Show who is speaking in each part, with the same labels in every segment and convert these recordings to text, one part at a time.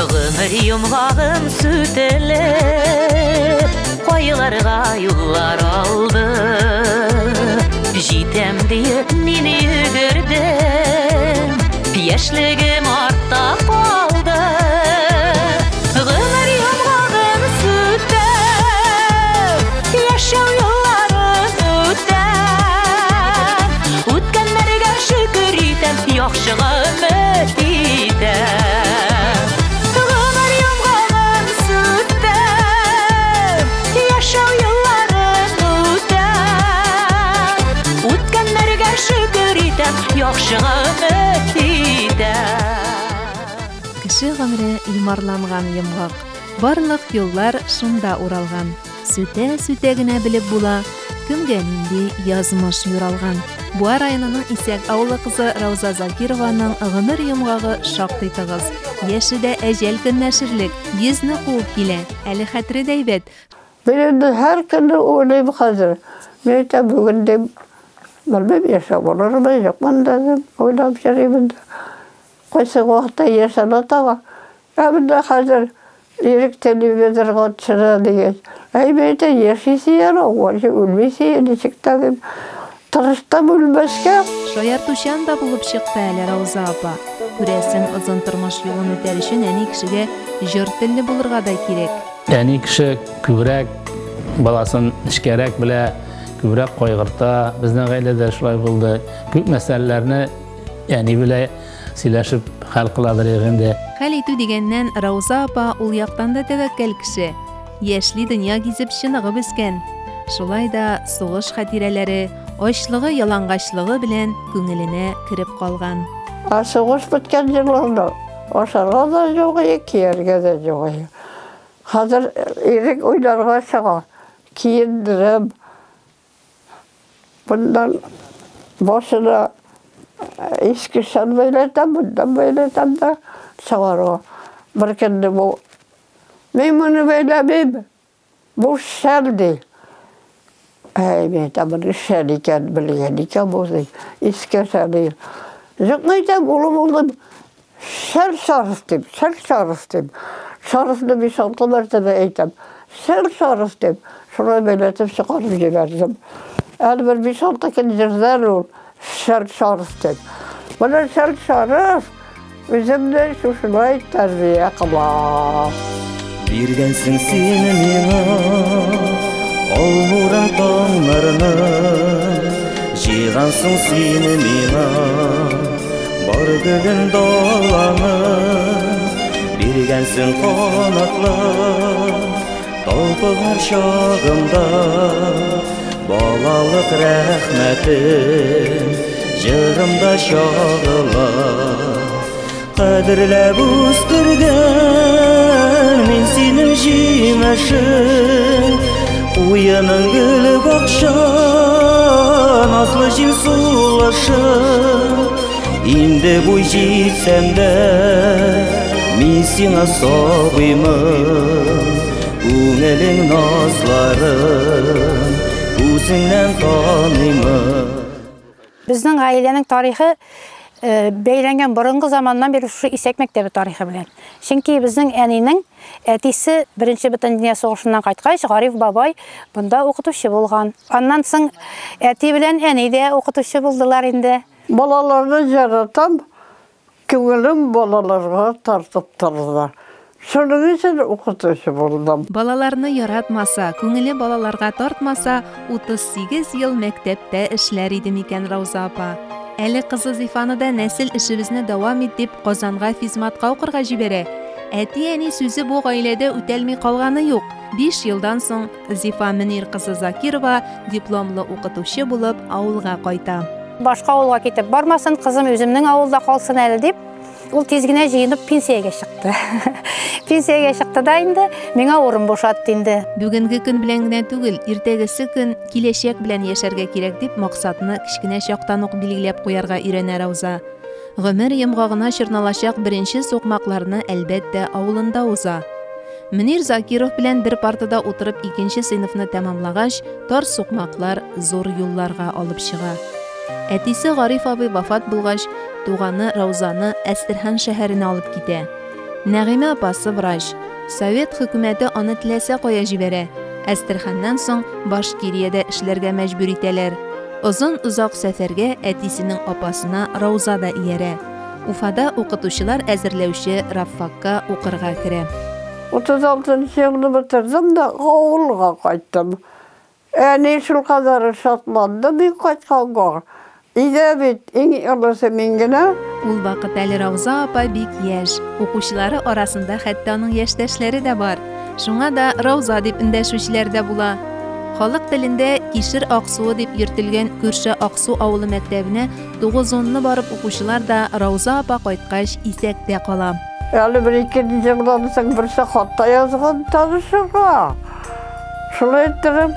Speaker 1: Гомер йомгагым сүтелеп, кайларга юллар алды. Җитәм диеп мин йөгердем, яшьлегем артта калды. Гомер йомгагым сүтеп, яшәү юлларын үтәм. Үткәннәргә шөкер итәм, яхшыга өмет итәм. Гомер йомгагын сүтәм, яшәү юлларын үтәм. Үткәннәргә шөкер итәм, яхшыга өмет итәм.
Speaker 2: Кеше гомере йомарланган йомгак. Барлык юллар шунда уралган. Сүтә-сүтә генә белеп була, кемгә нинди язмыш юралган. Буа районының Исәк авылы кызы Рауза Закированың гомер йомгагы шактый тыгыз. Яше дә әҗәл көнләшерлек, йөзне куып килә. Әле хәтере дә әйбәт.
Speaker 3: Мин инде һәр көнне уйлыйм хәзер. Мин әйтәм, бүген дим, белмим, яшәп булырмы, юкмы инде дип уйлап йөрим инде. Кайсы вакытта яшәмә тагы. Ә менә хәзер Ирек телевизорга төшерә дигәч, әй, мин әйтәм, яшисе яра, вообще үлмисе, ничек тә дип. Тырыштым үлмәскә.
Speaker 2: Шаяртучан да булып чыкты әле Рауза апа. Күрәсең, озын тормыш юлын үтәр өчен әни кешегә җор телле булырга да кирәк.
Speaker 4: Әни кеше күбрәк баласын нечкәрәк белә, күбрәк кайгырта. Безнең гаиләдә шулай булды. Күп мәсьәләләрне әни белә сөйләшеп хәл кыладыр инде.
Speaker 2: Хәл итү дигәннән, Рауза апа ул яктан да тәвәккәл кеше. Яшьли дөнья гизеп чыныгып үскән. Шулай да сугыш хатирәләре, ачлыгы, ялангачлыгы белән күңеленә кереп калган.
Speaker 3: Ә сугыш беткән елларда ашарга да юк иде, кияргә дә юк иде. Хәзер Ирек уйнарга чыга, киендерәм. Bundan башына иске шәл бәйләтәм, bundan бәйләтәм дә чыгарга. Бер көнне бу, мин моны бәйләмим, бу шәл ди. Әй, мин әйтәм, моны шәл икән, белгән икән бу ди. Иске шәл ди. Юк, мин әйтәм, улым, улым, шәл шарф дим, шәл шарф дим. Шарфны биш-алты мәртәбә әйтәм. Шәл шарф дим. Шулай бәйләтеп чыгарып җибәрдем. Әле бер биш-алты көн җырдар ул шәл шарф дип. Менә шәл шарф үземне шушылай тәрбия кыла.
Speaker 5: Биргәнсең син миңа алмурың таңнарны, җыйгансың син миңа бар гөлен даланы, биргәнсең канатлар талпыныр чагымда, балалык рәхмәтем җырымда чагыла. Кадерләп үстергән мин синең җимешең, уеның гөл бакча, назлы җил сулышың. Инде буй җитсәм дә, мин сиңа сабыймын, күңелең назларын үзеңнән таныймын.
Speaker 6: Безнең гаиләнең тарихы бәйләнгән борынгы заманнан бирле шушы Исәк мәктәбе тарихы белән. Чөнки безнең әнинең әтисе Беренче бөтендөнья сугышыннан кайткач, Гариф бабай монда укытучы булган. Аннан соң әти белән әни дә укытучы булдылар инде.
Speaker 3: Балаларны яратам, күңелем балаларга тартып торды. Шуның өчен укытучы булдым.
Speaker 2: Балаларны яратмаса, күңеле балаларга тартмаса, 38 ел мәктәптә эшләр иде микән Рауза апа? Әле кызы Зифаны да нәсел эшебезне дәвам ит дип Казанга физматка укырга җибәрә. Әти-әни сүзе бу гаиләдә үтәлми калганы юк. 5 елдан соң Зифа Мөнир кызы Закирова дипломлы укытучы булып авылга кайта.
Speaker 6: Башка авылга китеп бармасын, кызым үземнең авылда калсын әле дип, ул тиз генә җыенып пенсиягә чыкты. Пенсиягә чыкты да инде, миңа урын бушатты инде.
Speaker 2: Бүгенге көн белән генә түгел, иртәгесе көн, киләчәк белән яшәргә кирәк дип максатны кечкенә чактан ук билгеләп куярга өйрәнә Рауза. Гомер йомгагына чорналачак беренче сукмакларны әлбәттә авылында уза. Мөнир Закиров белән бер партада утырып икенче сыйныфны тәмамлагач, тар сукмаклар зур юлларга алып чыга. Әтисе Гариф абый вафат булгач, туганы Раузаны Әстерхан шәһәренә алып китә. Нәгыймә апасы врач. Совет хөкүмәте аны теләсә кая җибәрә. Әстерханнан соң Башкириядә эшләргә мәҗбүр итәләр. Озын-озак сәфәргә әтисенең апасына Рауза да иярә. Уфада укытучылар әзерләүче рабфакка укырга керә.
Speaker 3: 36 нчы елны бетердем дә авылга кайттым. Әни шулкадәр шатланды мин кайтканга. Өйдә бит иң олысы мин генә.
Speaker 2: Ул вакыт әле Рауза апа бик яшь, укучылары арасында хәтта аның яшьтәшләре дә бар. Шуңа да Рауза дип эндәшүчеләр дә була. Халык телендә Кишер Аксуы дип йөртелгән күрше Аксу авылы мәктәбенә тугыз-унны барып укучылар да Рауза апа кайткач исәктә кала.
Speaker 3: Әле бер-ике елдан соң берсе хат та язган танышырга. Шулай иттереп,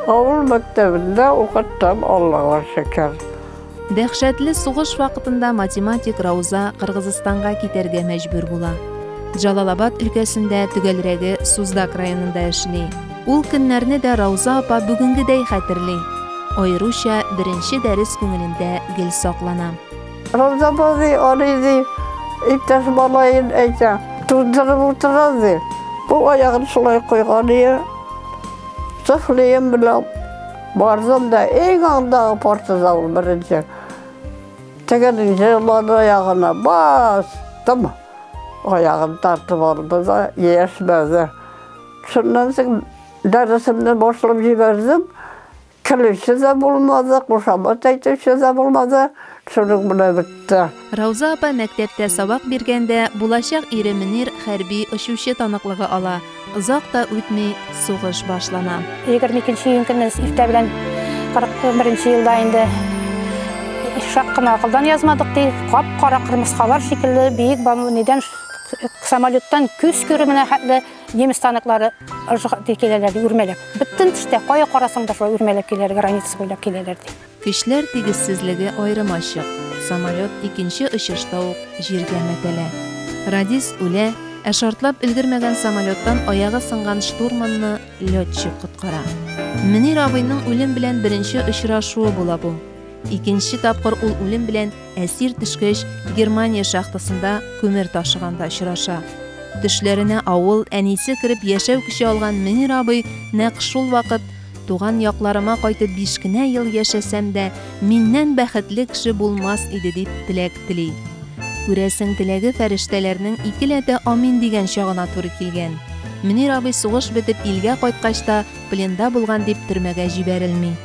Speaker 3: авыл мәктәбендә укыттым, Аллага шөкер.
Speaker 2: Дәһшәтле сугыш вакытында математик Рауза Кыргызстанга китәргә мәҗбүр була. Джалалабад өлкәсендә, төгәлрәге Суздак районында эшли. Ул көннәрне дә Рауза апа бүгенгедәй хәтерли. Аеруча беренче дәрес күңелендә гел саклана.
Speaker 3: Рауза апа ди, аны ди, иптәш малаен әйтә, туздырып утыра ди. Бу аягын шулай куйган ие. Туфлием белән бардым да, иң алдагы партада ул беренче. Тегенең җырлады аягына бастым. Аягын тартып алды да, яшмәде. Шуннан соң дәресемне башлап җибәрдем. Көлүче дә булмады, кушамат әйтүче дә булмады. Шуның белән бетте.
Speaker 2: Рауза апа мәктәптә сабак биргәндә, булачак ире Мөнир хәрби очучы таныклыгы ала. Озак та үтми, сугыш башлана.
Speaker 6: 22 июнь көнне иртә белән 41 нче елда инде чак кына акылдан язмадык ди. Кап-кара кырмыскалар шикелле биек нидән самолеттан күз күременә хәтле немец танклары киләләр ди, үрмәләп. Бөтен төштә, кая карасаң да шулай үрмәләп киләләр, граница буйлап киләләр ди.
Speaker 2: Көчләр тигезсезлеге аерым ачык. Самолет икенче очышта ук җиргә мәтәлә. Радист үлә, ә шартлап өлгермәгән самолеттан аягы сынган штурманны летчик коткара. Мөнир абыйның үлем белән беренче очрашуы була бу. Икенче тапкыр ул үлем белән әсир төшкәч Германия шахтасында күмер ташыганда очраша. Төшләренә авыл, әнисе кереп яшәү көче алган Мөнир абый нәкъ шул вакыт туган якларыма кайтып биш кенә ел яшәсәм дә, миннән бәхетле кеше булмас иде дип теләк тели. Күрәсең, теләге фәрештәләрнең икеләтә амин дигән чагына туры килгән. Мөнир абый сугыш бетеп илгә кайткач та пленда булган дип төрмәгә җибәрелми.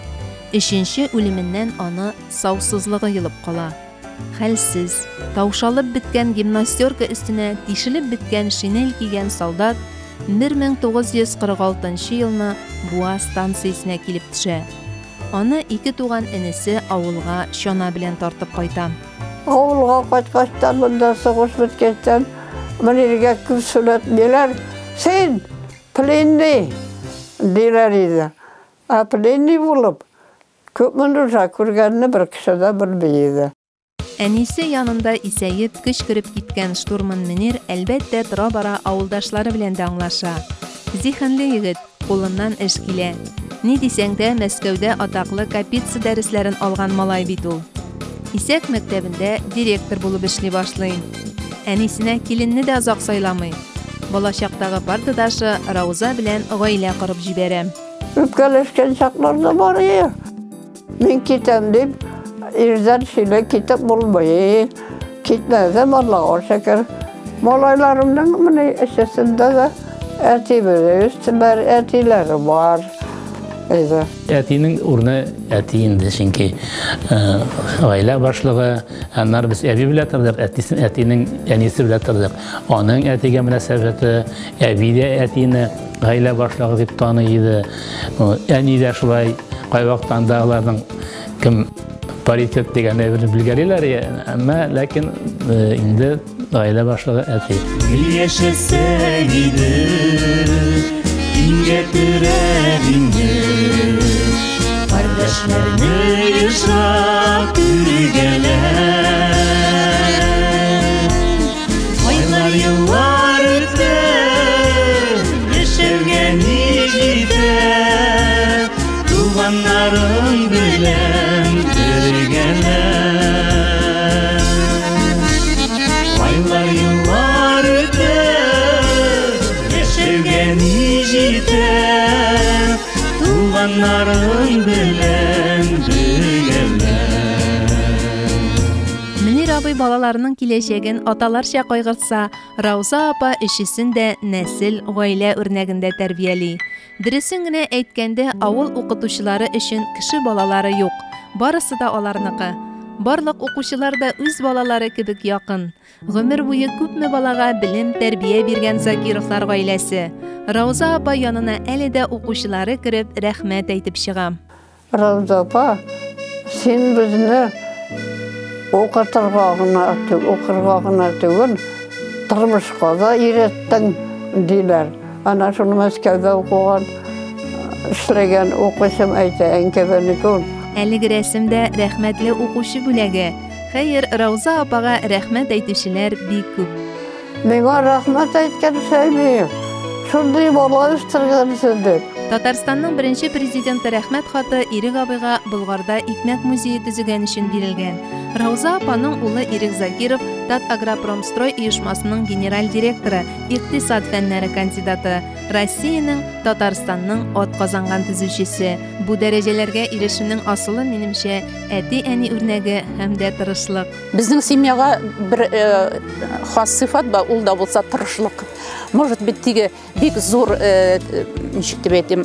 Speaker 2: Өченче үлеменнән аны саусызлыгы йолып кала. Хәлсез, таушалып беткән гимнастерка өстенә тишелеп беткән шинель кигән солдат 1946 нчы елны Буа станциясенә килеп төшә. Аны ике туган энесе авылга чана белән тартып кайта.
Speaker 3: Авылга кайткачтан, монда сугыш беткәчтән, Мөниргә күп сөйләтмиләр. Син пленный, диләр иде. Ә пленный булып, күпме нужа күргәнне бер кеше дә белми иде.
Speaker 2: Әнисе янында исәеп, көч кереп киткән штурман Мөнир, әлбәттә, тора-бара авылдашлары белән дә аңлаша. Зиһенле егет, кулыннан эш килә. Ни дисәң дә, Мәскәүдә атаклы Капица дәресләрен алган малай бит ул. Исәк мәктәбендә директор булып эшли башлый. Әнисенә киленне дә озак сайламый. Балачактагы партадашы Рауза белән гаилә корып җибәрә.
Speaker 3: Үпкәләшкән чаклар да бар ие. Мин китәм дип, ирдән сөйләй китеп булмый. Китмәдем, Аллага шөкер. Малайларымның менә өчесендә дә әтиләре үстеләр, әтиләре бар. Әйдә.
Speaker 4: Әтинең урыны әти инде, чөнки гаилә башлыгы, аннары без әби белән тордык, әтисен әтинең әнисе белән тордык. Аның әтигә мөнәсәбәте, әби дә әтине гаилә башлыгы дип таный иде. Әни дә шулай, кайвакытта анда аларның кем паритет дигән әйберне белгәлиләр, әмма ләкин инде гаилә башлыгы әти.
Speaker 5: Гел яшәсәң иде, иңгә терәп инде, кардәшләрне ешрак күргәләп. Айлар, еллар үтә, яшәүгә ни җитә, туганнарың белән бергәләп. Айлар, еллар үтә, Җаннарың белән бөгелә.
Speaker 2: Мөнир абый балаларының киләчәген аталарча кайгыртса, Рауза апа өчесен дә нәсел, гаилә үрнәгендә тәрбияли. Дөресен генә әйткәндә, авыл укытучылары өчен кеше балалары юк, барысы да аларныкы. Барлык укучылар да үз балалары кебек якын. Гомер буе күпме балага белем, тәрбия биргән Закировлар гаиләсе. Рауза апа янына әле дә укучылары кереп, рәхмәт әйтеп чыга.
Speaker 3: Рауза апа, син безне укытырга гына, укырга гына түгел, тормышка да өйрәттең, диләр. Ана шуны Мәскәүдә укыган, эшләгән укучым әйтә, әнкәбәнеке ул.
Speaker 2: Әлеге рәсемдә рәхмәтле укучы бүләге. Хәер, Рауза апага рәхмәт әйтүчеләр бик күп.
Speaker 3: Миңа рәхмәт әйткән Шәймиев, шундый бала үстергәнсең дип.
Speaker 2: Татарстанның беренче президенты рәхмәт хаты Ирек абыйга Болгарда икмәк музее төзегән өчен бирелгән. Рауза апаның улы Ирек Закиров Татагропромстрой оешмасының генераль директоры, икътисад фәннәре кандидаты, Россиянең, Татарстанның атказанган төзүчесе. Бу дәрәҗәләргә ирешүнең асылы, минемчә, әти-әни үрнәге һәм дә тырышлык.
Speaker 7: Безнең семьяга бер хас сыйфат бар, ул да булса тырышлык. Может быть, теге бик зур, ничек дип әйтим,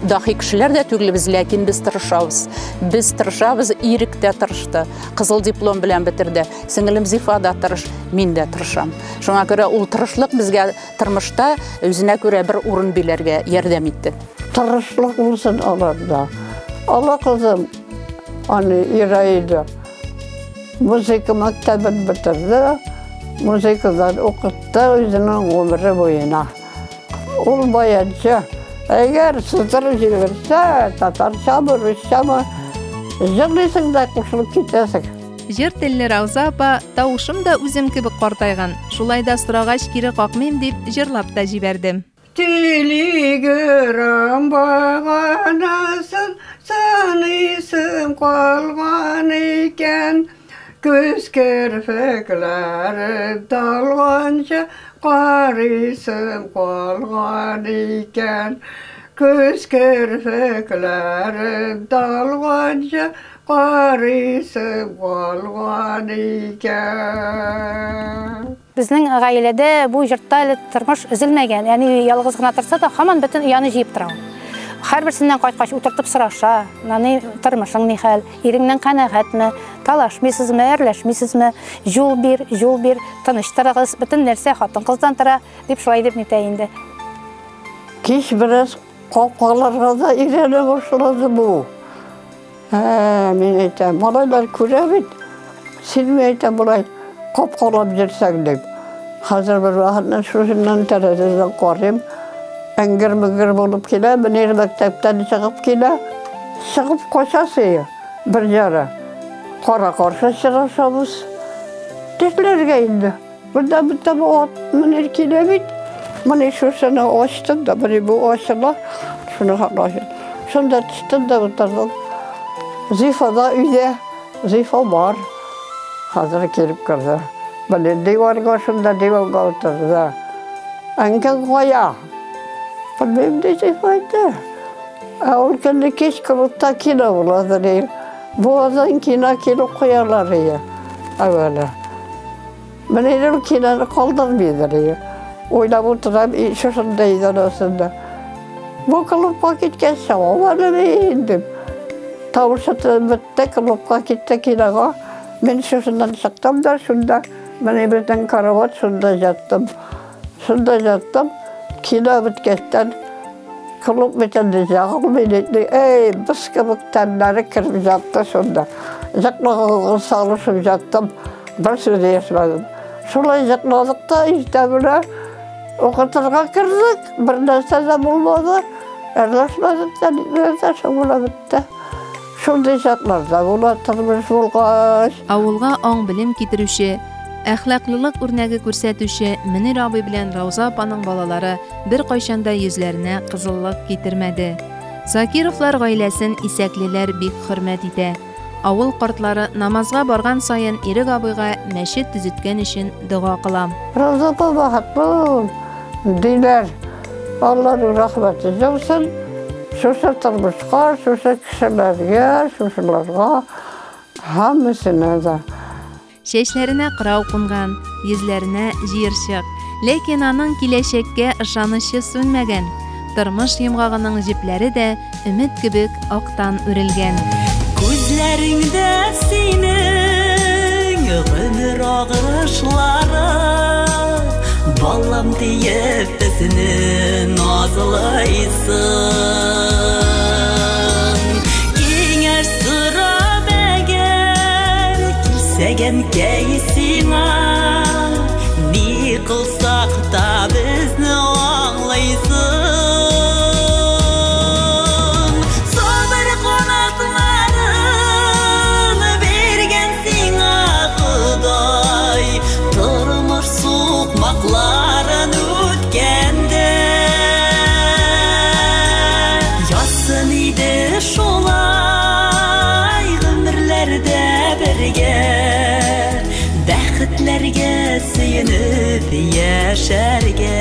Speaker 7: дахи кешеләр дә түгел без, ләкин без тырышабыз. Без тырышабыз, Ирек тә тырышты. Кызыл диплом белән бетерде. Сеңелем Зифа да тырыш, мин дә тырышам. Шуңа күрә ул тырышлык безгә тормышта үзенә күрә бер урын биләргә ярдәм итте.
Speaker 3: Тырышлык булсын аларда. Ала кызым, аны Ираида, музыка мәктәбен бетерде, музыкадан укытты үзенең гомере буена. Ул баянчы, әгәр сыздырып җибәрсә, татарчамы, русчамы, җырлыйсың да кушылып китәсең.
Speaker 2: Җыр телле Рауза апа, тавышым да үзем кебек картайган, шулай да сорагач кире какмыйм дип җырлап та җибәрде.
Speaker 3: Телеграм баганасын саныйсым калган икән. Күз керфекләрем талганчы карыйсым калган икән. Күз керфекләрем талганчы карыйсым калган икән.
Speaker 6: Безнең гаиләдә бу йортта әле тормыш өзелмәгән. Әни ялгыз гына торса да, һаман бөтен ояны җыеп тора ул. Һәрберсеннән кайткач утыртып сораша, нани тормышың ни хәл, иреңнән канәгатьме, талашмыйсызмы, әрләшмисезме, юл бир, юл бир, тыныч торыгыз, бөтен нәрсә хатын-кыздан тора, дип шулай дип нитә инде.
Speaker 3: Кич бераз капкаларга да өйрәнә башлады бу. Мин әйтәм, малайлар күрә бит, син ми әйтәм, болай капкалап йөрсәң дип. Хәзер бер вакытны шушыннан тәрәзәдән карыйм, әңгер-меңгер булып килә, Мөнир мәктәптән чыгып килә, чыгып качасы бер яры. Кара-каршы чыгышабыз. Тешләргә инде. Монда бит бу ат Мөнир килә бит. Менә шушыны ачтым да, менә бу ачыла, шуны хаклашы. Шунда төштем дә утырдым. Зифа да өйдә, Зифа бар. Хәзер килеп керде. Менә диварга шунда диванга утырды. Әнкәң кая? Белмим, ди Зифа әйтте. Ә ул көнне кич клубта кино булады, ди. Буадан кино килеп куялар, ди. Әүвәле. Менә ул киноны калдырмыйдыр, ди. Уйлап утырам, шушында идарасында. Бу клубка киткән савап әле мин, дип. Тавышы бетте, клубка китте кинога. Мин шушыннан чыктым да, шунда менә безнең карават, шунда яттым. Шунда яттым. Кино беткәчтән клуб бит инде ягылмый диде. Эй, без кебек тәннәре кереп ятты шунда. Йоклаганга салышып яттым. Бер сүз дәшмәдем. Шулай йокладык та иртә белән укытырга кердек. Бер нәрсә дә булмады. Әрләшмәдек тә, нитмәдек тә, шуңа бетте. Шундый чакларда була тормыш булгач.
Speaker 2: Авылга аң-белем китерүче, әхлаклылык үрнәге күрсәтүче Мөнир абый белән Рауза апаның балалары беркайчан да йөзләренә кызыллык китермәде. Закировлар гаиләсен исәклеләр бик хөрмәт итә. Авыл картлары намазга барган саен Ирек абыйга мәчет төзеткән өчен дога кыла.
Speaker 3: Рауза апа бәхетле ул, диләр. Алланың рәхмәте яусын. Шушы тормышка, шушы кешеләргә, шушыларга һәммәсенә дә.
Speaker 2: Чәчләренә кырау кунган, йөзләренә җыерчык. Ләкин аның киләчәккә ышанычы сүнмәгән. Тормыш йомгагының җепләре дә өмет кебек актан үрелгән.
Speaker 1: Күзләреңдә синең гомер агышлары, балам диеп безне назлыйсың. Киңәш сорап әгәр килсәк әнкәй сиңа, ни кылсак та безне аңлыйсың. Сабыр канатларын биргән сиңа Ходай, тормыш сукмакларын үткәндә. Язсын иде шулай гомерләрдә бергә, бәхетләргә сөенеп яшәргә.